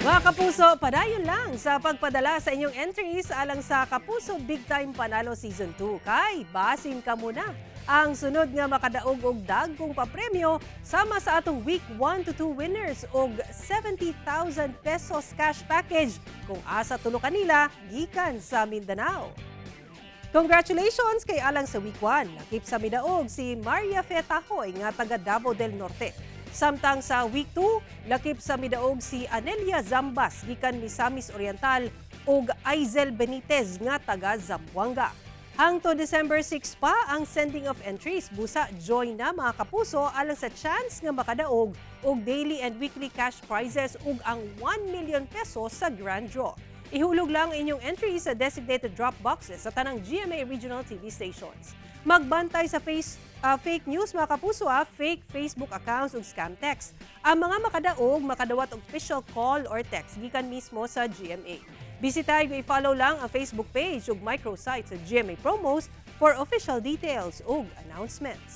Mga Kapuso, padayon lang sa pagpadala sa inyong entries alang sa Kapuso Big Time Panalo Season 2. Kay basin kamo na ang sunod nga makadaog og dagkong papremyo sama sa atong week 1 to 2 winners og ₱70,000 cash package kung asa tulo kanila gikan sa Mindanao. Congratulations kay alang sa week 1. Lakip sa midaog si Maria Fe Tahoy nga taga Davao del Norte. Samtang sa week 2, lakip sa midaog si Anelia Zambas gikan Misamis Oriental ug Aizel Benitez nga taga Zamboanga. Hangtod December 6 pa ang sending of entries. Busa join na, mga Kapuso, alang sa chance nga makadaog og daily and weekly cash prizes ug ang ₱1 million sa grand draw. Ihulog lang ang inyong entries sa designated drop boxes sa tanang GMA Regional TV stations. Magbantay sa fake news, mga Kapuso, fake Facebook accounts ug scam text. Ang mga makadaog makadawat og official call or text gikan mismo sa GMA. Bisitahin ug i-follow lang ang Facebook page ug microsite sa GMA Promos for official details ug announcements.